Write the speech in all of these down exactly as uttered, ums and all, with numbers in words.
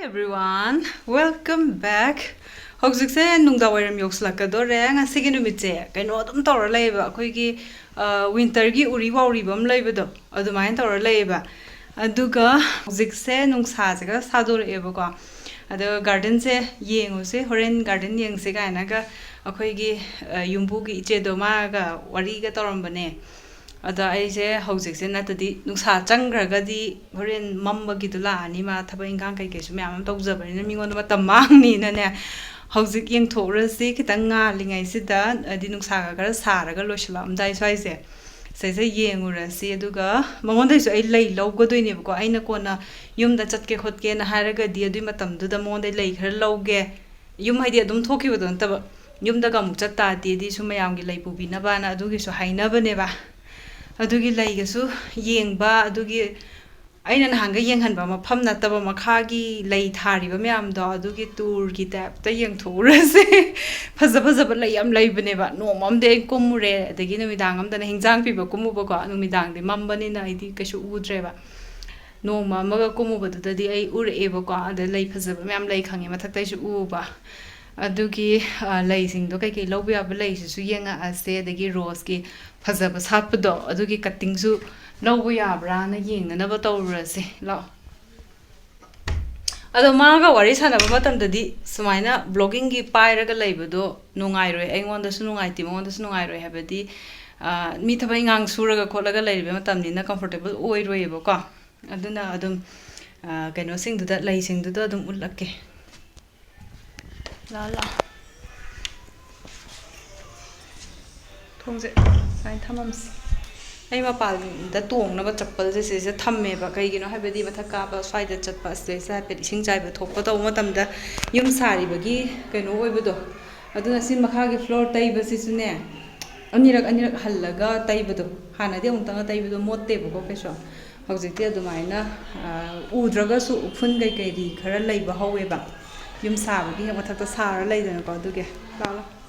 Everyone, welcome back. ꯍꯧꯖꯤꯛꯁꯦ ꯅꯨꯡꯗꯥꯡ ꯋꯥꯏꯔꯝ ꯌꯧꯁꯤꯜꯂꯛꯀꯗꯣꯔꯦ꯫ ꯉꯁꯤꯒꯤ ꯅꯨꯃꯤꯠꯁꯦ ꯀꯩꯅꯣ ꯑꯗꯨꯝ ꯇꯧꯔ ꯂꯩꯌꯦꯕ, ꯑꯩꯈꯣꯏꯒꯤ ꯋꯤꯟꯇꯔꯒꯤ ꯎꯔꯤ ꯋꯥꯎꯔꯤꯕ ꯑꯃ ꯂꯩꯕꯗꯣ, ꯑꯗꯨꯃꯥꯏꯅ ꯇꯧꯔ ꯂꯩꯌꯦꯕ꯫ ꯑꯗꯨꯒ ꯍꯧꯖꯤꯛꯁꯦ ꯅꯨꯡꯁꯥꯁꯦ ꯈꯔ ꯁꯥꯗꯣꯔꯛꯑꯦꯕꯀꯣ꯫ ꯑꯗꯣ ꯒꯥꯔꯗꯦꯟꯁꯦ ꯌꯦꯡꯉꯨꯁꯦ, ꯍꯣꯔꯦꯟ ꯒꯥꯔꯗꯦꯟ ꯌꯦꯡꯁꯦ ꯀꯥꯏꯅꯒ ꯑꯩꯈꯣꯏꯒꯤ ꯌꯨꯝꯕꯨꯒꯤ ꯏꯆꯦꯗꯣ ꯃꯥꯒ ꯋꯥꯔꯤꯒ ꯇꯧꯔꯝꯕꯅꯦ꯫ ꯑꯗ ꯑꯩꯁꯦ ꯍꯧꯖꯤꯛꯁꯦ ꯅꯠꯇꯗꯤ ꯅꯨꯡꯁꯥ ꯆꯪꯈ꯭ꯔꯒꯗꯤ ꯍꯣꯔꯦꯟ ꯃꯝꯕꯒꯤꯗꯣ ꯂꯥꯛꯑꯅꯤ, ꯃꯥ ꯊꯕꯛ ꯏꯪꯈꯥꯡ ꯀꯩꯀꯩꯁꯨ ꯃꯌꯥꯝ ꯑꯃ ꯇꯧꯖꯕꯅꯤꯅ ꯃꯤꯉꯣꯟꯗ ꯃꯇꯝ ꯃꯥꯡꯅꯤꯅꯅꯦ꯫ ꯍꯧꯖꯤꯛ ꯌꯦꯡꯊꯣꯛꯎꯔꯁꯤ, ꯈꯤꯇꯪ ꯉꯥꯜꯂꯤꯉꯩꯁꯤꯗ, ꯍꯥꯏꯗꯤ ꯅꯨꯡꯁꯥꯒ ꯈꯔ ꯁꯥꯔꯒ ꯂꯣꯏꯁꯤꯜꯂꯛꯑꯝꯗꯥꯏ ꯁ꯭ꯋꯥꯏꯁꯦ, ꯁꯤꯗꯩꯁꯤꯗ ꯌꯦꯡꯉꯨꯔꯁꯤ꯫ ꯑꯗꯨꯒ ꯃꯉꯣꯟꯗꯩꯁꯨ ꯑꯩ ꯂꯩ ꯂꯧꯒꯗꯣꯏꯅꯦꯕꯀꯣ꯫ ꯑꯩꯅ ꯀꯣꯟꯅ ꯌꯨꯝꯗ ꯆꯠꯀꯦ ꯈꯣꯠꯀꯦꯅ ꯍꯥꯏꯔꯒꯗꯤ ꯑꯗꯨꯏ ꯃꯇꯝꯗꯨꯗ ꯃꯉꯣꯟꯗꯩ ꯂꯩ ꯈꯔ ꯂꯧꯒꯦ꯫ ꯌꯨꯝ ꯍꯥꯏꯗꯤ ꯑꯗꯨꯝ ꯊꯣꯛꯈꯤꯕꯗꯣ ꯅꯠꯇꯕ, ꯌꯨꯝꯗꯒ ꯑꯃꯨꯛ ꯆꯠ ꯇꯥꯔꯗꯤꯗꯤ ꯁꯨꯝ ꯃꯌꯥꯝꯒꯤ ꯂꯩ ꯄꯨꯕꯤꯅꯕꯅ ꯑꯗꯨꯒꯤꯁꯨ ꯍꯥꯏꯅꯕꯅꯦꯕ꯫ ꯑꯗꯨꯒꯤ ꯂꯩꯒꯁꯨ ꯌꯦꯡꯕ, ꯑꯗꯨꯒꯤ ꯑꯩꯅ ꯅꯍꯥꯟꯒ ꯌꯦꯡꯍꯟꯕ ꯃꯐꯝ ꯅꯠꯇꯕ ꯃꯈꯥꯒꯤ ꯂꯩ ꯊꯥꯔꯤꯕ ꯃꯌꯥꯝꯗꯣ, ꯑꯗꯨꯒꯤ ꯇꯨꯔꯒꯤ ꯇꯥꯏꯞꯇ ꯌꯦꯡꯊꯣꯛꯎꯔꯁꯦ꯫ ꯐꯖ ꯐꯖꯕ ꯂꯩ ꯌꯥꯝ ꯂꯩꯕꯅꯦꯕ꯫ ꯅꯣꯡꯃ ꯑꯃꯗꯤ ꯑꯩ ꯀꯨꯝꯃꯨꯔꯦ, ꯑꯗꯒꯤ ꯅꯨꯃꯤꯗꯥꯡ ꯑꯃꯗꯅ ꯍꯤꯟꯖꯥꯡ ꯄꯤꯕ ꯀꯨꯝꯃꯨꯕꯀꯣ꯫ ꯅꯨꯃꯤꯗꯥꯡꯗꯤ ꯃꯝꯕꯅꯤꯅ ꯑꯩꯗꯤ ꯀꯩꯁꯨ ꯎꯗ꯭ꯔꯦꯕ꯫ ꯅꯣꯡꯃ ꯑꯃꯒ ꯀꯨꯝꯃꯨꯕꯗꯨꯗꯗꯤ ꯑꯩ ꯎꯔꯛꯑꯦꯕꯀꯣ, ꯑꯗ ꯂꯩ ꯐꯖꯕ ꯃꯌꯥꯝ ꯂꯩ ꯈꯪꯉꯦ, ꯃꯊꯛꯇꯩꯁꯨ ꯎꯕ꯫ ꯑꯗꯨꯒꯤ ꯑ, ꯂꯩꯁꯤꯡꯗꯣ ꯀꯩꯀꯩ ꯂꯧꯕ ꯌꯥꯕ ꯂꯩꯁꯤꯁꯨ ꯌꯦꯡꯉꯛꯑꯁꯦ, ꯑꯗꯒꯤ ꯔꯣꯁꯀꯤ ꯐꯖꯕ ꯁꯥꯠꯄꯗꯣ ꯑꯗꯨꯒꯤ ꯀꯠꯇꯤꯡꯁꯨ ꯂꯧꯕ ꯌꯥꯕ꯭ꯔꯥꯅ ꯌꯦꯡꯅꯅꯕ ꯇꯧꯔꯨꯔꯁꯦ꯫ ꯂꯥꯛꯑꯣ꯫ ꯑꯗꯣ ꯃꯥꯒ ꯋꯥꯔꯤ ꯁꯥꯟꯅꯕ ꯃꯇꯝꯗꯗꯤ ꯁꯨꯃꯥꯏꯅ ꯕ꯭ꯂꯣꯒꯤꯡꯒꯤ ꯄꯥꯏꯔꯒ ꯂꯩꯕꯗꯣ ꯅꯨꯡꯉꯥꯏꯔꯣꯏ, ꯑꯩꯉꯣꯟꯗꯁꯨ ꯅꯨꯡꯉꯥꯏꯇꯦ, ꯃꯉꯣꯟꯗꯁꯨ ꯅꯨꯡꯉꯥꯏꯔꯣꯏ꯫ ꯍꯥꯏꯕꯗꯤ ꯑ, ꯃꯤ ꯊꯕꯛ ꯏꯪꯈꯥꯡ ꯁꯨꯔꯒ ꯈꯣꯠꯂꯒ ꯂꯩꯔꯤꯕ ꯃꯇꯝꯅꯤꯅ ꯀꯝꯐꯣꯔꯇꯦꯕꯜ ꯑꯣꯏꯔꯣꯏꯌꯦꯕꯀꯣ꯫ ꯑꯗꯨꯅ ꯑꯗꯨꯝ ꯑ, ꯀꯩꯅꯣꯁꯤꯡꯗꯨꯗ, ꯂꯩꯁꯤꯡꯗꯨꯗ ꯑꯗꯨꯝ ꯎꯠꯂꯛꯀꯦ꯫ ꯂꯥ ꯂꯥ꯫ ꯊꯣꯡꯁꯦ ꯁꯨꯃꯥꯏꯅ ꯊꯝꯃꯝꯁꯤ꯫ ꯑꯩ ꯃꯄꯥꯟꯗ ꯇꯣꯡꯅꯕ ꯆꯄꯜꯁꯦ ꯁꯤꯁꯦ ꯊꯝꯃꯦꯕ꯫ ꯀꯩꯒꯤꯅꯣ ꯍꯥꯏꯕꯗꯤ ꯃꯊꯛ ꯀꯥꯕ ꯁ꯭ꯋꯥꯏꯗ ꯆꯠꯄ ꯑꯁꯤꯗꯩꯁꯤꯗ ꯍꯥꯏꯐꯦꯠ ꯏꯁꯤꯡ ꯆꯥꯏꯕ ꯊꯣꯛꯄ ꯇꯧꯕ ꯃꯇꯝꯗ ꯌꯨꯝ ꯁꯥꯔꯤꯕꯒꯤ ꯀꯩꯅꯣ ꯑꯣꯏꯕꯗꯣ꯫ ꯑꯗꯨꯅ ꯁꯤ ꯃꯈꯥꯒꯤ ꯐ꯭ꯂꯣꯔ ꯇꯩꯕꯁꯤꯁꯨꯅꯦ, ꯑꯅꯤꯔꯛ ꯑꯅꯤꯔꯛ ꯍꯜꯂꯒ ꯇꯩꯕꯗꯣ꯫ ꯍꯥꯟꯅꯗꯤ ꯑꯃꯨꯛꯇꯪꯒ ꯇꯩꯕꯗꯣ ꯃꯣꯠꯇꯦꯕꯀꯣ ꯀꯩꯁꯨ꯫ ꯍꯧꯖꯤꯛꯇꯤ ꯑꯗꯨꯃꯥꯏꯅ, ꯑ, ꯎꯗ꯭ꯔꯒꯁꯨ ꯎꯐꯨꯟ ꯀꯩꯀꯩꯗꯤ ꯈꯔ ꯂꯩꯕ ꯍꯧꯋꯦꯕ꯫ ꯌꯨꯝ ꯁꯥꯕꯒꯤ ꯍꯦꯛ ꯃꯊꯛꯇ ꯁꯥꯔ ꯂꯩꯗꯅꯀꯣ, ꯑꯗꯨꯒꯤ꯫ ꯂꯥꯛꯑꯣ, ꯂꯥꯛꯑꯣ꯫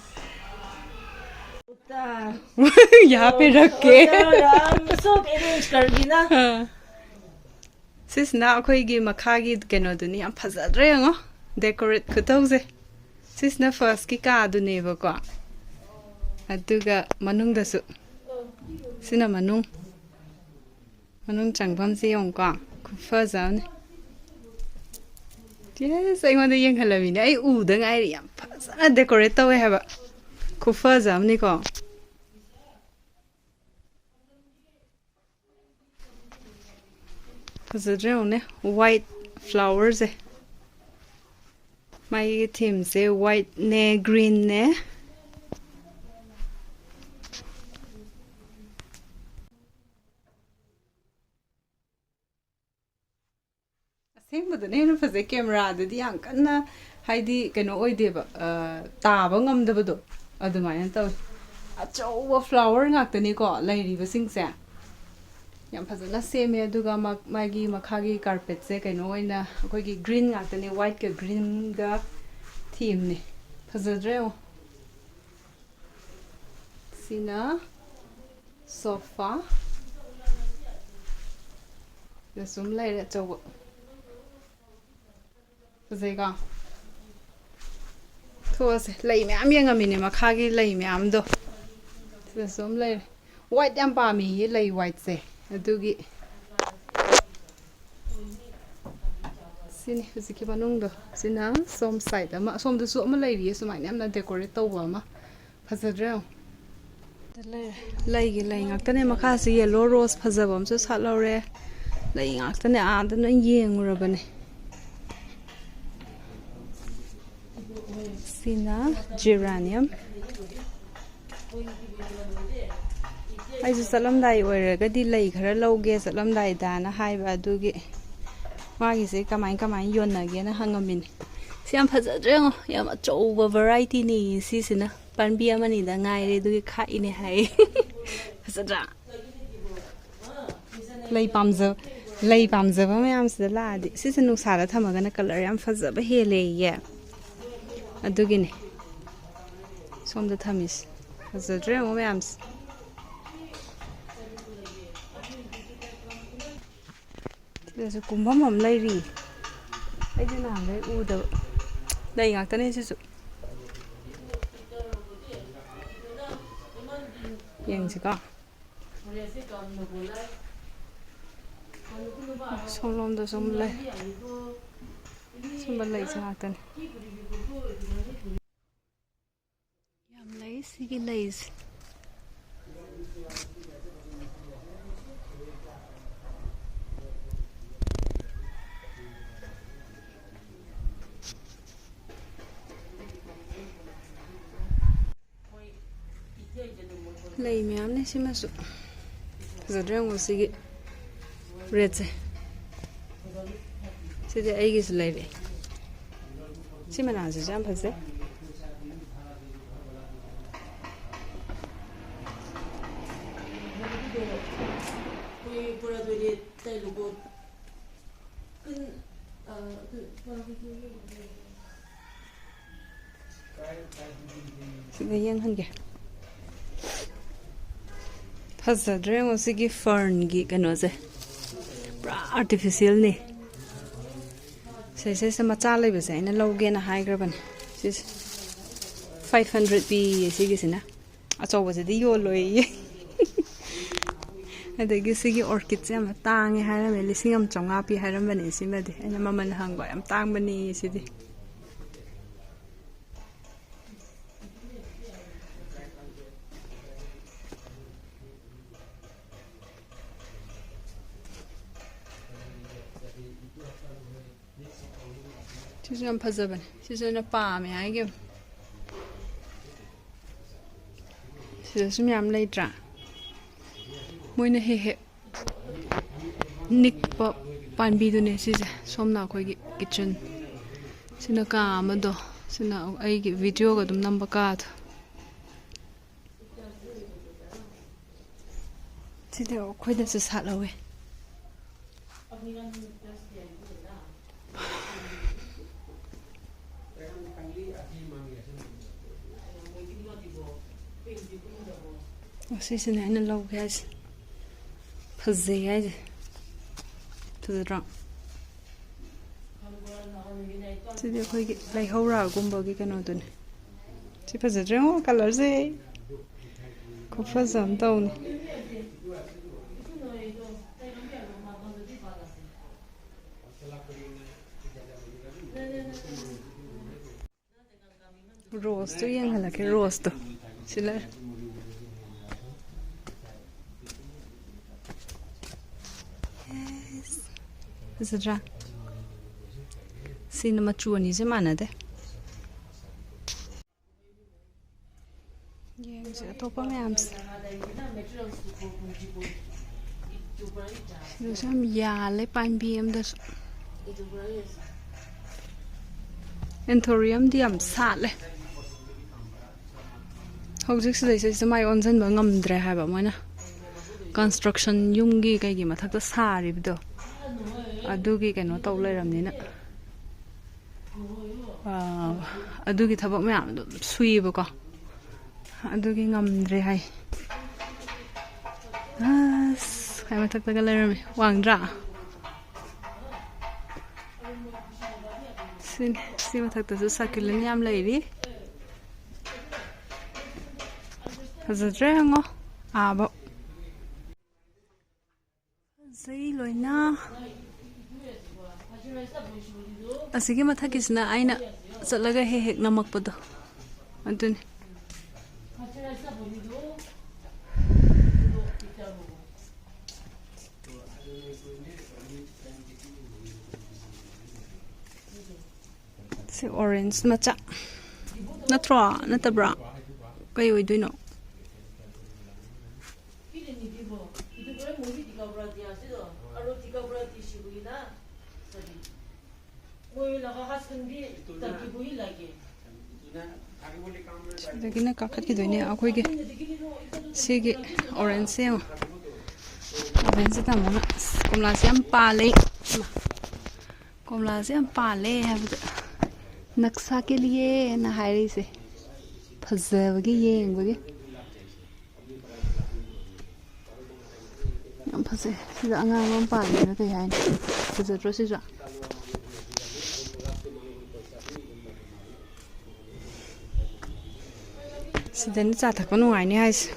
यहाँ पे रख के। सब अरेंज कर दी ना। हाँ। ꯁꯤꯁꯤꯅ ꯑꯩꯈꯣꯏꯒꯤ ꯃꯈꯥꯒꯤ ꯀꯩꯅꯣꯗꯨꯅꯤ꯫ ꯌꯥꯝ ꯐꯖꯗ꯭ꯔꯥ ꯌꯦꯡꯉꯣ, ꯗꯦꯀꯣꯔꯦꯠ ꯈꯨꯇꯧꯁꯦ꯫ ꯁꯤꯁꯤꯅ ꯐꯥꯔꯁꯀꯤ ꯀꯥꯗꯨꯅꯦꯕꯀꯣ, ꯑꯗꯨꯒ ꯃꯅꯨꯡꯗꯁꯨ, ꯁꯤꯅ ꯃꯅꯨꯡ, ꯃꯅꯨꯡ ꯆꯪꯐꯝꯁꯦ ꯌꯦꯡꯉꯨꯀꯣ, ꯈꯨꯐꯖ ꯑꯃꯅꯤ꯫ ꯌꯦꯁ, ꯑꯩꯉꯣꯟꯗ ꯌꯦꯡꯍꯜꯂꯃꯤꯅꯦ, ꯑꯩ ꯎꯗ ꯉꯥꯏꯔꯤ꯫ ꯌꯥꯝ ꯐꯖꯅ ꯗꯦꯀꯣꯔꯦꯠ ꯇꯧꯋꯦ ꯍꯥꯏꯕ, ꯈꯨꯐꯖ ꯑꯃꯅꯤꯀꯣ꯫ ꯐꯖꯗ꯭ꯔꯥ ꯌꯦꯡꯉꯨꯅꯦ, ꯋꯥꯏꯠ ꯐ꯭ꯂꯥꯋꯔꯁꯦ꯫ ꯃꯥꯒꯤ ꯊꯤꯝꯁꯦ ꯋꯥꯏꯠꯅꯦ, ꯒ꯭ꯔꯤꯟꯅꯦ꯫ ꯑꯁꯦꯡꯕꯗꯅ ꯍꯦꯟꯅ ꯐꯖꯩ, ꯀꯦꯃꯦꯔꯥꯗꯗꯤ ꯌꯥꯝ ꯀꯟꯅ, ꯍꯥꯏꯗꯤ, ꯀꯩꯅꯣ ꯑꯣꯏꯗꯦꯕ, ꯑ, ꯇꯥꯕ ꯉꯝꯗꯕꯗꯣ ꯑꯗꯨꯃꯥꯏꯅ ꯇꯧꯋꯤ꯫ ꯑꯆꯧꯕ ꯐ꯭ꯂꯥꯋꯔ ꯉꯥꯛꯇꯅꯤꯀꯣ ꯂꯩꯔꯤꯕꯁꯤꯡꯁꯦ꯫ ꯌꯥꯝ ꯐꯖꯅ ꯁꯦꯝꯃꯦ꯫ ꯑꯗꯨꯒ ꯃ-, ꯃꯥꯒꯤ ꯃꯈꯥꯒꯤ ꯀꯥꯔꯄꯦꯠꯁꯦ ꯀꯩꯅꯣ ꯑꯣꯏꯅ ꯑꯩꯈꯣꯏꯒꯤ ꯒ꯭ꯔꯤꯟ ꯉꯥꯛꯇꯅꯦ, ꯋꯥꯏꯠꯀ ꯒ꯭ꯔꯤꯟꯒ ꯊꯤꯝꯅꯦ꯫ ꯐꯖꯗ꯭ꯔꯥ ꯌꯦꯡꯉꯣ꯫ ꯁꯤꯅ ꯁꯣꯐꯥ꯫ ꯁꯤꯗ ꯁꯨꯝ ꯂꯩꯔꯦ ꯑꯆꯧꯕ꯫ ꯐꯖꯩꯀꯣ? ꯊꯣꯛꯑꯁꯦ꯫ ꯂꯩ ꯃꯌꯥꯝ ꯌꯦꯡꯉꯝꯃꯤꯅꯦ, ꯃꯈꯥꯒꯤ ꯂꯩ ꯃꯌꯥꯝꯗꯣ꯫ ꯁꯤꯗꯁꯨ ꯑꯃ ꯂꯩꯔꯦ꯫ ꯋꯥꯏꯠ ꯌꯥꯝ ꯄꯥꯝꯃꯤꯌꯦ, ꯂꯩ ꯋꯥꯏꯠꯁꯦ꯫ ꯑꯗꯨꯒꯤ ꯁꯤꯅꯤ ꯍꯧꯖꯤꯛꯀꯤ ꯃꯅꯨꯡꯗꯣ꯫ ꯁꯤꯅ ꯁꯣꯝ ꯁꯥꯏꯠ ꯑꯃ, ꯑꯁꯣꯝꯗꯁꯨ ꯑꯃ ꯂꯩꯔꯤꯌꯦ, ꯁꯨꯃꯥꯏꯅ ꯌꯥꯝꯅ ꯗꯦꯀꯣꯔꯦꯠ ꯇꯧꯕ ꯑꯃ꯫ ꯐꯖꯗ꯭ꯔꯥ ꯌꯦꯡꯉꯣ꯫ ꯂꯩꯒꯤ ꯂꯩ ꯉꯥꯛꯇꯅꯦ꯫ ꯃꯈꯥꯁꯤ ꯌꯦꯜꯂꯣ ꯔꯣꯁ ꯐꯖꯕ ꯑꯃꯁꯨ ꯁꯥꯠꯍꯧꯔꯦ꯫ ꯂꯩ ꯉꯥꯛꯇꯅꯦ, ꯑꯥꯗ ꯂꯣꯏ ꯌꯦꯡꯉꯨꯔꯕꯅꯦ꯫ ꯁꯤꯅ ꯖꯦꯔꯥꯅꯤꯌꯝ꯫ ꯑꯩꯁꯨ ꯆꯠꯂꯝꯗꯥꯏ ꯑꯣꯏꯔꯒꯗꯤ ꯂꯩ ꯈꯔ ꯂꯧꯒꯦ ꯆꯠꯂꯝꯗꯥꯏꯗꯅ ꯍꯥꯏꯕ, ꯑꯗꯨꯒꯤ ꯃꯥꯒꯤꯁꯦ ꯀꯃꯥꯏ ꯀꯃꯥꯏ ꯌꯣꯟꯅꯒꯦꯅ ꯍꯪꯉꯝꯃꯤꯅꯦ꯫ ꯁꯤ ꯌꯥꯝ ꯐꯖꯗ꯭ꯔꯥ ꯌꯦꯡꯉꯣ, ꯌꯥꯝ ꯑꯆꯧꯕ ꯚꯦꯔꯥꯏꯇꯤꯅꯤ꯫ ꯁꯤꯁꯤꯅ ꯄꯥꯟꯕꯤ ꯑꯃꯅꯤꯗ ꯉꯥꯏꯔꯦ, ꯑꯗꯨꯒꯤ ꯈꯥꯛꯏꯅꯦ ꯍꯥꯏ꯫ ꯐꯖꯗ꯭ꯔꯥ? ꯂꯩ ꯄꯥꯝꯖ-, ꯂꯩ ꯄꯥꯝꯖꯕ ꯃꯌꯥꯝꯁꯤꯗ ꯂꯥꯛꯑꯗꯤ꯫ ꯁꯤꯁꯦ ꯅꯨꯡꯁꯥꯗ ꯊꯝꯃꯒꯅ ꯀꯂꯔ ꯌꯥꯝ ꯐꯖꯕ ꯍꯦꯜꯂꯦꯌꯦ꯫ ꯑꯗꯨꯒꯤꯅꯦ ꯁꯣꯝꯗ ꯊꯝꯃꯤꯁꯦ꯫ ꯐꯖꯗ꯭ꯔꯥ ꯌꯦꯡꯉꯣ ꯃꯌꯥꯝꯁꯦ꯫ ꯁꯤꯗꯁꯨ ꯀꯨꯝꯐꯝ ꯑꯃ ꯂꯩꯔꯤ꯫ ꯑꯩꯗꯤ ꯅꯍꯥꯟꯈꯩ ꯎꯗꯕ꯫ ꯂꯩ ꯉꯥꯛꯇꯅꯦ ꯁꯤꯁꯨ꯫ ꯌꯦꯡꯁꯤꯀꯣ꯫ ꯁꯣꯝꯂꯣꯝꯗꯁꯨ ꯑꯃ ꯂꯩ꯫ ꯁꯨꯝꯕ ꯂꯩꯁꯦ ꯉꯥꯛꯇꯅꯦ꯫ ꯌꯥꯝ ꯂꯩ ꯁꯤꯒꯤ ꯂꯩꯁꯦ꯫ ꯂꯩ ꯃꯌꯥꯝꯅꯦ ꯁꯤꯃꯁꯨ꯫ ꯐꯖꯗ꯭ꯔꯥ ꯌꯦꯡꯉꯣ ꯁꯤꯒꯤ ꯔꯦꯠꯁꯦ꯫ ꯁꯤꯗꯤ ꯑꯩꯒꯤꯁꯨ ꯂꯩꯔꯛꯑꯦ꯫ ꯁꯤ ꯃꯅꯥꯁꯤꯁꯨ ꯌꯥꯝ ꯐꯖꯩ꯫ ꯁꯤꯗ ꯌꯦꯡꯍꯟꯒꯦ꯫ ꯐꯖꯗ꯭ꯔꯥ ꯌꯦꯡꯉꯣ ꯁꯤꯒꯤ ꯐꯔꯟꯒꯤ ꯀꯩꯅꯣꯁꯦ꯫ ꯄꯨꯔꯥ ꯑꯥꯔꯇꯤꯐꯤꯁꯦꯜꯅꯤ꯫ ꯁꯤꯁꯤꯁꯦ ꯃꯆꯥ ꯂꯩꯕꯁꯦ ꯑꯩꯅ ꯂꯧꯒꯦꯅ ꯍꯥꯏꯈ꯭ꯔꯕꯅꯦ꯫ ꯁꯤꯁꯦ ꯐꯥꯏꯚ ꯍꯟꯗ꯭ꯔꯦꯠ ꯄꯤꯌꯦ ꯁꯤꯒꯤꯁꯤꯅ꯫ ꯑꯆꯧꯕꯁꯤꯗꯤ ꯌꯣꯜꯂꯣꯏꯌꯦ꯫ ꯑꯗꯒꯤ ꯁꯤꯒꯤ ꯑꯣꯔꯀꯤꯠꯁꯦ ꯌꯥꯝꯅ ꯇꯥꯡꯉꯦ ꯍꯥꯏꯔꯝꯃꯦ, ꯂꯤꯁꯤꯡ ꯑꯃ ꯆꯥꯝꯃꯉꯥ ꯄꯤ ꯍꯥꯏꯔꯝꯕꯅꯦ ꯁꯤꯃꯗꯤ꯫ ꯑꯩꯅ ꯃꯃꯜ ꯍꯪꯕ, "ꯌꯥꯝ ꯇꯥꯡꯕꯅꯤ ꯁꯤꯗꯤ"꯫ ꯁꯤꯁꯨ ꯌꯥꯝ ꯐꯖꯕꯅꯦ꯫ ꯁꯤꯁꯨ ꯑꯩꯅ ꯄꯥꯝꯃꯦ ꯍꯥꯏꯒꯤꯕꯅꯦ꯫ ꯁꯤꯗꯁꯨ ꯃꯌꯥꯝ ꯂꯩꯇ꯭ꯔꯥ? ꯃꯣꯏꯅ ꯍꯦꯛ ꯍꯦꯛ ꯅꯤꯛꯄ ꯄꯥꯝꯕꯤꯗꯨꯅꯦ ꯁꯤꯁꯦ꯫ ꯁꯣꯝꯅ ꯑꯩꯈꯣꯏꯒꯤ ꯀꯤꯠꯆꯟ꯫ ꯁꯤꯅ ꯀꯥ ꯑꯃꯗꯣ꯫ ꯁꯤꯅ ꯑꯩꯒꯤ ꯚꯤꯗꯤꯑꯣꯒ ꯑꯗꯨꯝ ꯅꯝꯕ ꯀꯥꯗꯣ꯫ ꯁꯤꯗꯤ ꯑꯩꯈꯣꯏꯗꯁꯨ ꯁꯥꯠꯍꯧꯋꯦ꯫ ꯑꯁꯤꯁꯤꯅꯦ ꯑꯩꯅ ꯂꯧꯒꯦ ꯍꯥꯏꯁꯦ꯫ ꯐꯖꯩ ꯍꯥꯏꯁꯦ꯫ ꯐꯖꯗ꯭ꯔꯣ? ꯁꯤꯗꯤ ꯑꯩꯈꯣꯏꯒꯤ ꯂꯩꯍꯧꯔꯥꯒꯨꯝꯕꯒꯤ ꯀꯩꯅꯣꯗꯨꯅꯤ꯫ ꯁꯤ ꯐꯖꯗ꯭ꯔꯦ ꯌꯦꯡꯉꯣ, ꯀꯂꯔꯁꯦ ꯈꯨꯐꯖ ꯑꯃ ꯇꯧꯅꯤ꯫ ꯔꯣꯁꯇꯣ ꯌꯦꯡꯍꯜꯂꯛꯀꯦ, ꯔꯣꯁꯇꯣ꯫ ꯁꯤ ꯂꯩꯔꯦ꯫ ꯐꯖꯗ꯭ꯔꯥ? ꯁꯤꯅ ꯃꯆꯨ ꯑꯅꯤꯁꯦ ꯃꯥꯟꯅꯗꯦ꯫ ꯌꯦꯡꯁꯦ ꯑꯇꯣꯞꯄ ꯃꯌꯥꯝꯁꯦ꯫ ꯁꯤꯗꯁꯨ ꯌꯥꯝ ꯌꯥꯜꯂꯦ ꯄꯥꯝꯕꯤ ꯑꯃꯗꯁꯨ꯫ ꯑꯦꯟꯊꯣꯔꯤꯌꯝꯗꯤ ꯌꯥꯝ ꯁꯥꯠꯂꯦ꯫ ꯍꯧꯖꯤꯛ ꯁꯤꯗꯩꯁꯤꯗ ꯃꯥꯏ ꯑꯣꯟꯁꯤꯟꯕ ꯉꯝꯗ꯭ꯔꯦ ꯍꯥꯏꯕ ꯃꯣꯏꯅ꯫ ꯀꯟꯁꯇ꯭ꯔꯛꯁꯟ ꯌꯨꯝꯒꯤ ꯀꯩꯒꯤ ꯃꯊꯛꯇ ꯁꯥꯔꯤꯕꯗꯣ, ꯑꯗꯨꯒꯤ ꯀꯩꯅꯣ ꯇꯧ ꯂꯩꯔꯕꯅꯤꯅ, ꯑꯥ, ꯑꯗꯨꯒꯤ ꯊꯕꯛ ꯃꯌꯥꯝꯗꯣ ꯁꯨꯏꯌꯦꯕꯀꯣ꯫ ꯑꯗꯨꯒꯤ ꯉꯝꯗ꯭ꯔꯦ ꯍꯥꯏ꯫ ꯑꯁ, ꯈ꯭ꯋꯥꯏ ꯃꯊꯛꯇꯒ ꯂꯩꯔꯝꯃꯦ꯫ ꯋꯥꯡꯗ꯭ꯔꯥ? ꯁꯤꯅꯤ꯫ ꯁꯤ ꯃꯊꯛꯇꯁꯨ ꯁꯀ꯭ꯌꯨꯂꯦꯟ ꯌꯥꯝ ꯂꯩꯔꯤ꯫ ꯐꯖꯗ꯭ꯔꯦ ꯌꯦꯡꯉꯣ꯫ ꯑꯥꯕꯧ꯫ ꯐꯖꯩ ꯂꯣꯏꯅ꯫ ꯑꯁꯤꯒꯤ ꯃꯊꯛꯀꯤꯁꯤꯅ ꯑꯩꯅ ꯆꯠꯂꯒ ꯍꯦꯛ ꯍꯦꯛ ꯅꯝꯃꯛꯄꯗꯣ꯫ ꯑꯗꯨꯅꯤ꯫ ꯁꯤ ꯑꯣꯔꯦꯟꯖ ꯃꯆꯥ ꯅꯠꯇ꯭ꯔꯣ? ꯅꯠꯇꯕ꯭ꯔꯥ? ꯀꯩ ꯑꯣꯏꯗꯣꯏꯅꯣ? ꯁꯤꯗꯒꯤꯅ ꯀꯥꯈꯠꯈꯤꯗꯣꯏꯅꯦ ꯑꯩꯈꯣꯏꯒꯤ ꯁꯤꯒꯤ ꯑꯣꯔꯦꯟꯖꯁꯦ ꯌꯦꯡꯉꯣ꯫ ꯑꯣꯔꯦꯟꯖꯁꯦ ꯇꯥꯃꯣꯅ, ꯑꯁ, ꯀꯣꯝꯂꯥꯁꯦ ꯌꯥꯝ ꯄꯥꯜꯂꯦ꯫ ꯀꯣꯝꯂꯥꯁꯦ ꯌꯥꯝ ꯄꯥꯜꯂꯦ ꯍꯥꯏꯕꯗ, ꯅꯛꯁꯥ ꯀꯦꯂꯤꯌꯦꯅ ꯍꯥꯏꯔꯤꯁꯦ꯫ ꯐꯖꯕꯒꯤ ꯌꯦꯡꯕꯒꯤ꯫ ꯌꯥꯝ ꯐꯖ ꯁꯤꯗ ꯑꯉꯥꯡꯕ ꯑꯃ ꯄꯥꯜꯂꯤꯅ ꯀꯩ ꯍꯥꯏꯅꯤ? ꯐꯖꯗ꯭ꯔꯣ ꯁꯤꯁꯨ? ꯁꯤꯗꯅꯤ ꯆꯥ ꯊꯛꯄ ꯅꯨꯡꯉꯥꯏꯅꯤ ꯍꯥꯏꯁꯦ꯫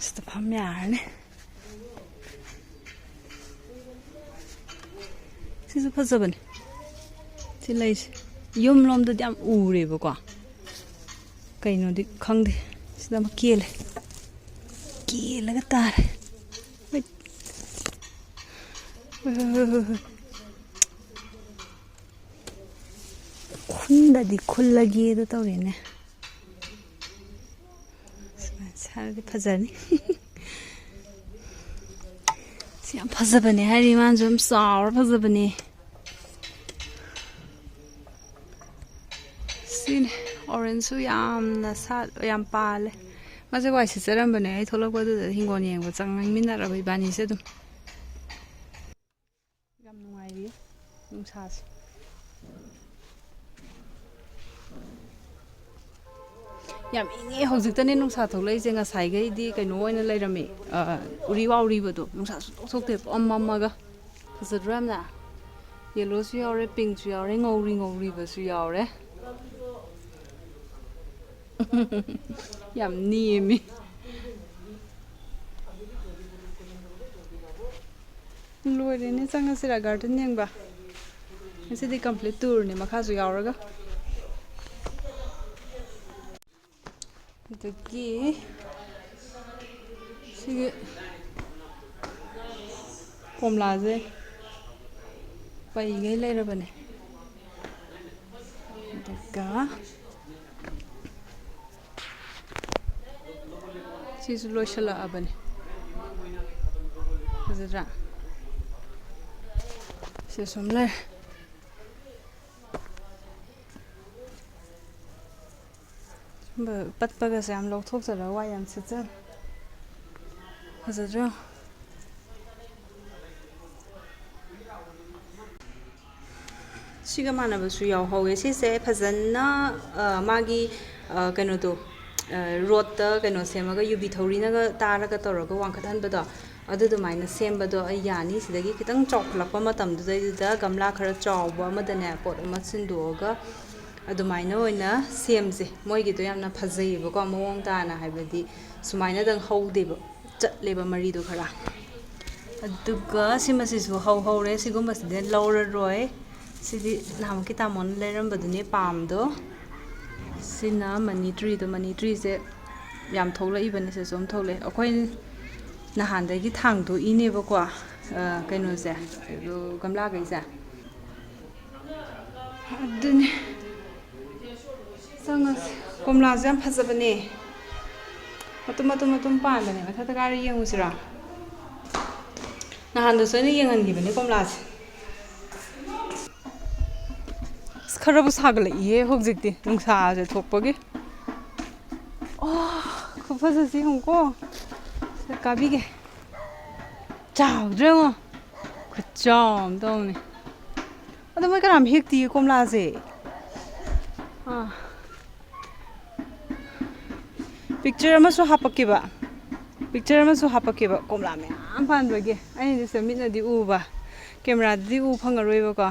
ꯁꯤꯗ ꯐꯝ ꯌꯥꯔꯅꯤ꯫ ꯁꯤꯁꯨ ꯐꯖꯕꯅꯦ꯫ ꯁꯤ ꯂꯩꯁꯦ ꯌꯨꯝ ꯂꯣꯝꯗꯗꯤ ꯌꯥꯝ ꯎꯔꯦꯕꯀꯣ, ꯀꯩꯅꯣꯗꯤ ꯈꯪꯗꯦ꯫ ꯁꯤꯗ ꯑꯃ ꯀꯦꯜꯂꯦ, ꯀꯦꯜꯂꯒ ꯇꯥꯔꯦ꯫ ꯍꯣꯏ꯫ ꯍꯣꯏ, ꯍꯣꯏ, ꯍꯣꯏ, ꯍꯣꯏ, ꯍꯣꯏ꯫ ꯈꯨꯟꯗꯗꯤ ꯈꯨꯜꯂꯒꯦꯗꯣ ꯇꯧꯔꯦꯅꯦ꯫ ꯁꯨꯃꯥꯏꯅ ꯁꯥꯔꯗꯤ ꯐꯖꯅꯤ꯫ ꯁꯤ ꯌꯥꯝ ꯐꯖꯕꯅꯦ ꯍꯥꯏꯔꯤ, ꯃꯥꯅꯁꯨ ꯌꯥꯝ ꯆꯥꯎꯔ ꯐꯖꯕꯅꯦ꯫ ꯁꯤꯅꯦ, ꯑꯣꯔꯦꯟꯖꯁꯨ ꯌꯥꯝꯅ ꯁꯥꯠ-, ꯌꯥꯝ ꯄꯥꯜꯂꯦ꯫ ꯃꯥꯁꯦ ꯋꯥꯏ ꯁꯤꯠꯆꯔꯝꯕꯅꯦ, ꯑꯩ ꯊꯣꯛꯂꯛꯄꯗꯨꯗ ꯍꯤꯡꯒꯣꯜ ꯌꯦꯡꯕ ꯆꯪꯃꯤꯟꯅꯔꯕ ꯏꯕꯥꯅꯤꯁꯦ ꯑꯗꯨꯝ꯫ ꯌꯥꯝ ꯅꯨꯡꯉꯥꯏꯔꯤ ꯅꯨꯡꯁꯥꯁꯦ꯫ ꯌꯥꯝ ꯏꯪꯉꯦ ꯍꯧꯖꯤꯛꯇꯅꯦ ꯅꯨꯡꯁꯥ ꯊꯣꯛꯂꯛꯏꯁꯦ, ꯉꯁꯥꯏꯈꯩꯗꯤ ꯀꯩꯅꯣ ꯑꯣꯏꯅ ꯂꯩꯔꯝꯃꯦ, ꯑ, ꯎꯔꯤ ꯋꯥꯎꯔꯤꯕꯗꯣ, ꯅꯨꯡꯁꯥ ꯁꯨꯡꯊꯣꯛ ꯊꯣꯛꯇꯦ, ꯄꯨꯝꯃꯝ ꯃꯝꯃꯒ꯫ ꯐꯖꯗ꯭ꯔꯣ ꯌꯥꯝꯅ? ꯌꯦꯜꯂꯣꯁꯨ ꯌꯥꯎꯔꯦ, ꯄꯤꯡꯁꯨ ꯌꯥꯎꯔꯦ, ꯉꯧꯔꯤ ꯉꯧꯔꯤꯕꯁꯨ ꯌꯥꯎꯔꯦ꯫ ꯌꯥꯝ ꯅꯦꯝꯃꯤ꯫ ꯂꯣꯏꯔꯦꯅꯦ, ꯆꯪꯉꯁꯤꯔꯥ garden ꯌꯦꯡꯕ? ꯉꯁꯤꯗꯤ complete tourꯅꯦ, ꯃꯈꯥꯁꯨ ꯌꯥꯎꯔꯒ꯫ ꯑꯗꯒꯤ ꯁꯤꯒꯤ ꯀꯣꯝꯂꯥꯁꯦ ꯄꯩꯒꯩ ꯂꯩꯔꯕꯅꯦ꯫ ꯑꯗꯨꯒ ꯁꯤꯁꯨ ꯂꯣꯏꯁꯤꯜꯂꯛꯑꯕꯅꯦ꯫ ꯐꯖꯗ꯭ꯔꯥ? ꯁꯤ ꯁꯨꯝ ꯂꯩꯔꯦ꯫ ꯁꯨꯝꯕ ꯄꯠꯄꯒꯁꯦ ꯌꯥꯝ ꯂꯧꯊꯣꯛꯆꯔꯒ ꯋꯥꯏ ꯌꯥꯝ ꯁꯤꯠꯆꯔꯦ꯫ ꯐꯖꯗ꯭ꯔꯣ? ꯁꯤꯒ ꯃꯥꯟꯅꯕꯁꯨ ꯌꯥꯎꯍꯧꯋꯦ꯫ ꯁꯤꯁꯦ ꯐꯖꯅ, ꯑ, ꯃꯥꯒꯤ, ꯑ, ꯀꯩꯅꯣꯗꯣ, ꯑ, ꯔꯣꯠꯇ ꯀꯩꯅꯣ ꯁꯦꯝꯃꯒ, ꯌꯨꯕꯤ ꯊꯧꯔꯤꯅꯒ ꯇꯥꯔꯒ ꯇꯧꯔꯒ ꯋꯥꯡꯈꯠꯍꯟꯕꯗꯣ, ꯑꯗꯨ ꯑꯗꯨꯃꯥꯏꯅ ꯁꯦꯝꯕꯗꯣ ꯑꯩ ꯌꯥꯅꯤ꯫ ꯁꯤꯗꯒꯤ ꯈꯤꯇꯪ ꯆꯥꯎꯈꯠꯂꯛꯄ ꯃꯇꯝꯗꯨꯗꯩꯗꯨꯗ ꯒꯝꯂꯥ ꯈꯔ ꯆꯥꯎꯕ ꯑꯃꯗꯅꯦ, ꯄꯣꯠ ꯑꯃ ꯁꯤꯟꯗꯣꯛꯑꯒ ꯑꯗꯨꯃꯥꯏꯅ ꯑꯣꯏꯅ ꯁꯦꯝꯁꯦ꯫ ꯃꯣꯏꯒꯤꯗꯣ ꯌꯥꯝꯅ ꯐꯖꯩꯌꯦꯕꯀꯣ, ꯃꯑꯣꯡ ꯇꯥꯅ, ꯍꯥꯏꯕꯗꯤ ꯁꯨꯃꯥꯏꯅꯗꯪ ꯍꯧꯗꯦꯕ, ꯆꯠꯂꯦꯕ ꯃꯔꯤꯗꯣ ꯈꯔ꯫ ꯑꯗꯨꯒ ꯁꯤꯃꯁꯤꯁꯨ ꯍꯧꯍꯧꯔꯦ꯫ ꯁꯤꯒꯨꯝꯕꯁꯤꯗꯤ ꯂꯧꯔꯔꯣꯏ꯫ ꯁꯤꯗꯤ ꯅꯍꯥꯟꯃꯨꯛꯀꯤ ꯇꯥꯃꯣꯅ ꯂꯩꯔꯝꯕꯗꯨꯅꯦ, ꯄꯥꯝꯗꯣ꯫ ꯁꯤꯅ ꯃꯅꯤ ꯇ꯭ꯔꯤꯗꯣ꯫ ꯃꯅꯤ ꯇ꯭ꯔꯤꯁꯦ ꯌꯥꯝ ꯊꯣꯛꯂꯛꯏꯕꯅꯦ, ꯁꯤꯗꯁꯨ ꯑꯗꯨꯝ ꯊꯣꯛꯂꯛꯑꯦ꯫ ꯑꯩꯈꯣꯏ ꯅꯍꯥꯟꯗꯒꯤ ꯊꯥꯡꯗꯣꯛꯏꯅꯦꯕꯀꯣ, ꯑ, ꯀꯩꯅꯣꯁꯦ, ꯑꯗꯨ ꯒꯝꯂꯥꯈꯩꯁꯦ꯫ ꯑꯗꯨꯅꯦ꯫ ꯆꯪꯉꯁꯤ꯫ ꯀꯣꯝꯂꯥꯁꯦ ꯌꯥꯝ ꯐꯖꯕꯅꯦ꯫ ꯃꯇꯨꯝ, ꯃꯇꯨꯝ, ꯃꯇꯨꯝ ꯄꯥꯟꯕꯅꯦ꯫ ꯃꯊꯛꯇ ꯀꯥꯔ ꯌꯦꯡꯉꯨꯁꯤꯔꯣ? ꯅꯍꯥꯟꯗꯁꯨ ꯑꯩꯅ ꯌꯦꯡꯍꯟꯈꯤꯕꯅꯦ ꯀꯣꯝꯂꯥꯁꯦ꯫ ꯑꯁ, ꯈꯔꯕꯨ ꯁꯥꯒꯠꯂꯛꯏꯍꯦ ꯍꯧꯖꯤꯛꯇꯤ, ꯅꯨꯡꯁꯥꯁꯦ ꯊꯣꯛꯄꯒꯤ꯫ ꯑꯣ, ꯈꯨꯐꯖꯁꯤ ꯌꯦꯡꯉꯨꯀꯣ꯫ ꯁꯤꯗ ꯀꯥꯕꯤꯒꯦ꯫ ꯆꯥꯎꯗ꯭ꯔꯥ ꯌꯦꯡꯉꯣ꯫ ꯈꯨꯆꯥꯎ ꯑꯃ ꯇꯧꯅꯤ꯫ ꯑꯗꯣ ꯃꯣꯏ ꯀꯅꯥꯝ ꯍꯦꯛꯇꯤꯌꯦ ꯀꯣꯝꯂꯥꯁꯦ꯫ ꯑꯥ꯫ ꯄꯤꯛꯆꯔ ꯑꯃꯁꯨ ꯍꯥꯄꯛꯀꯦꯕ꯫ ꯄꯤꯛꯆꯔ ꯑꯃꯁꯨ ꯍꯥꯄꯛꯀꯦꯕ ꯀꯣꯝꯂꯥ ꯃꯌꯥꯝ ꯄꯥꯟꯕꯒꯤ꯫ ꯑꯩꯅꯗꯤ ꯁꯤꯗ ꯃꯤꯠꯅꯗꯤ ꯎꯕ, ꯀꯦꯃꯦꯔꯥꯗꯗꯤ ꯎ ꯐꯪꯉꯔꯣꯏꯕꯀꯣ꯫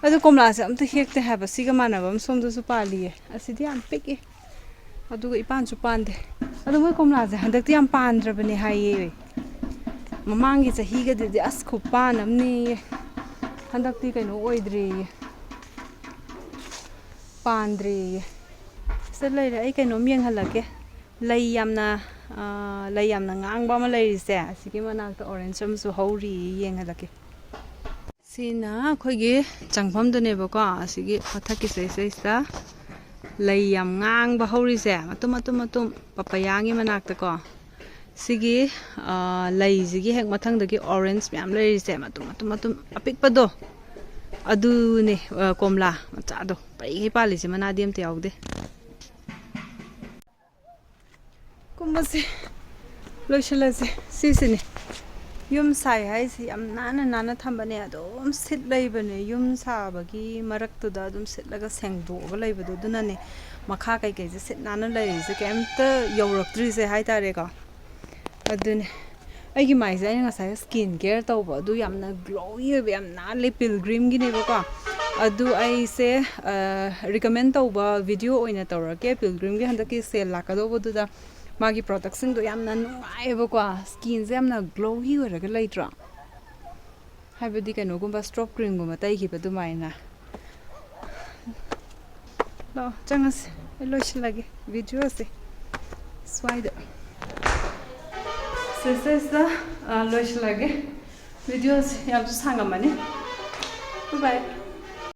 ꯑꯗꯨ ꯀꯣꯝꯂꯥꯁꯦ ꯑꯝꯇ ꯍꯦꯛꯇꯦ ꯍꯥꯏꯕ꯫ ꯁꯤꯒ ꯃꯥꯟꯅꯕ ꯑꯃ ꯁꯣꯝꯗꯁꯨ ꯄꯥꯜꯂꯤꯌꯦ꯫ ꯑꯁꯤꯗꯤ ꯌꯥꯝ ꯄꯤꯛꯏ꯫ ꯑꯗꯨꯒ ꯏꯄꯥꯟꯁꯨ ꯄꯥꯟꯗꯦ꯫ ꯑꯗꯣ ꯃꯣꯏ ꯀꯣꯝꯂꯥꯁꯦ ꯍꯟꯗꯛꯇꯤ ꯌꯥꯝ ꯄꯥꯟꯗ꯭ꯔꯕꯅꯦ ꯍꯥꯏꯌꯦ꯫ ꯃꯃꯥꯡꯒꯤ ꯆꯍꯤꯒꯗꯨꯗꯤ ꯑꯁ ꯈꯨꯄꯥꯟ ꯑꯃꯅꯦꯌꯦ꯫ ꯍꯟꯗꯛꯇꯤ ꯀꯩꯅꯣ ꯑꯣꯏꯗ꯭ꯔꯦꯌꯦ꯫ ꯄꯥꯟꯗ꯭ꯔꯦꯌꯦ꯫ ꯁꯤꯗ ꯂꯩꯔꯦ꯫ ꯑꯩ ꯀꯩꯅꯣꯝ ꯌꯦꯡꯍꯜꯂꯛꯀꯦ꯫ ꯂꯩ ꯌꯥꯝꯅ, ꯑꯥ, ꯂꯩ ꯌꯥꯝꯅ ꯉꯥꯡꯕ ꯑꯃ ꯂꯩꯔꯤꯁꯦ, ꯑꯁꯤꯒꯤ ꯃꯅꯥꯛꯇ orange ꯑꯃꯁꯨ ꯍꯧꯔꯤꯌꯦ, ꯌꯦꯡꯍꯜꯂꯛꯀꯦ꯫ ꯁꯤꯅ ꯑꯩꯈꯣꯏꯒꯤ ꯆꯪꯐꯝꯗꯨꯅꯦꯕꯀꯣ꯫ ꯑꯁꯤꯒꯤ ꯃꯊꯛꯀꯤ ꯁꯤꯗꯩꯁꯤꯗꯩꯁꯤꯗ ꯂꯩ ꯌꯥꯝ ꯉꯥꯡꯕ ꯍꯧꯔꯤꯁꯦ, ꯃꯇꯨꯝ, ꯃꯇꯨꯝ, ꯃꯇꯨꯝ, ꯄꯄꯌꯥꯒꯤ ꯃꯅꯥꯛꯇꯀꯣ꯫ ꯁꯤꯒꯤ, ꯑ, ꯂꯩꯁꯤꯒꯤ ꯍꯦꯛ ꯃꯊꯪꯗꯒꯤ orange ꯃꯌꯥꯝ ꯂꯩꯔꯤꯁꯦ, ꯃꯇꯨꯝ, ꯃꯇꯨꯝ, ꯃꯇꯨꯝ ꯑꯄꯤꯛꯄꯗꯣ, ꯑꯗꯨꯅꯦ, ꯑ, ꯀꯣꯝꯂꯥ ꯃꯆꯥꯗꯣ꯫ ꯄꯩꯒꯩ ꯄꯥꯜꯂꯤꯁꯦ, ꯃꯅꯥꯗꯤ ꯑꯝꯇ ꯌꯥꯎꯗꯦ꯫ ꯀꯨꯝꯕꯁꯦ ꯂꯣꯏꯁꯤꯜꯂꯁꯦ꯫ ꯁꯤꯁꯤꯅꯦ꯫ ꯌꯨꯝ ꯁꯥꯏ ꯍꯥꯏꯁꯤ ꯌꯥꯝ ꯅꯥꯟꯅ ꯅꯥꯟꯅ ꯊꯝꯕꯅꯦ, ꯑꯗꯨꯝ ꯁꯤꯠ ꯂꯩꯕꯅꯦ꯫ ꯌꯨꯝ ꯁꯥꯕꯒꯤ ꯃꯔꯛꯇꯨꯗ ꯑꯗꯨꯝ ꯁꯤꯠꯂꯒ ꯁꯦꯡꯗꯣꯛꯑꯒ ꯂꯩꯕꯗꯣ, ꯑꯗꯨꯅꯅꯦ ꯃꯈꯥ ꯀꯩꯀꯩꯁꯦ ꯁꯤꯠ ꯅꯥꯟꯅ ꯂꯩꯔꯤꯁꯦ, ꯀꯩꯝꯇ ꯌꯧꯔꯛꯇ꯭ꯔꯤꯁꯦ ꯍꯥꯏꯇꯥꯔꯦꯀꯣ꯫ ꯑꯗꯨꯅꯦ ꯑꯩꯒꯤ ꯃꯥꯏꯁꯦ ꯑꯩꯅ ꯉꯁꯥꯏ ꯁ꯭ꯀꯤꯟ ꯀꯦꯌꯔ ꯇꯧꯕ ꯑꯗꯨ ꯌꯥꯝꯅ ꯒ꯭ꯂꯣꯋꯤ ꯑꯣꯏꯕ, ꯌꯥꯝ ꯅꯥꯜꯂꯦ, ꯄꯤꯜꯒ꯭ꯔꯤꯝꯒꯤꯅꯦꯕꯀꯣ꯫ ꯑꯗꯨ ꯑꯩꯁꯦ ꯔꯤꯀꯃꯦꯟ ꯇꯧꯕ ꯚꯤꯗꯤꯑꯣ ꯑꯣꯏꯅ ꯇꯧꯔꯛꯀꯦ꯫ ꯄꯤꯜꯒ꯭ꯔꯤꯝꯒꯤ ꯍꯟꯗꯛꯀꯤ ꯁꯦꯜ ꯂꯥꯛꯀꯗꯧꯕꯗꯨꯗ ꯃꯥꯒꯤ ꯄ꯭ꯔꯣꯗꯛꯁꯤꯡꯗꯣ ꯌꯥꯝꯅ ꯅꯨꯡꯉꯥꯏꯌꯦꯕꯀꯣ꯫ ꯁ꯭ꯀꯤꯟꯁꯦ ꯌꯥꯝꯅ ꯒ꯭ꯂꯣꯋꯤ ꯑꯣꯏꯔꯒ ꯂꯩꯇ꯭ꯔꯣ? ꯍꯥꯏꯕꯗꯤ ꯀꯩꯅꯣꯒꯨꯝꯕ ꯁ꯭ꯇ꯭ꯔꯣꯞ ꯀ꯭ꯔꯤꯝꯒꯨꯝꯕ ꯇꯩꯈꯤꯕ ꯑꯗꯨꯃꯥꯏꯅ꯫ ꯂꯥꯛꯑꯣ ꯆꯪꯉꯁꯤ, ꯑꯩ ꯂꯣꯏꯁꯤꯜꯂꯒꯦ ꯚꯤꯗꯤꯑꯣꯁꯦ ꯁ꯭ꯋꯥꯏꯗ꯫ ꯁꯤꯁꯤꯁꯤꯗ ꯂꯣꯏꯁꯤꯜꯂꯒꯦ ꯚꯤꯗꯤꯑꯣꯁꯦ, ꯌꯥꯝꯁꯨ ꯁꯥꯡꯉꯝꯃꯅꯤ꯫ Bye bye.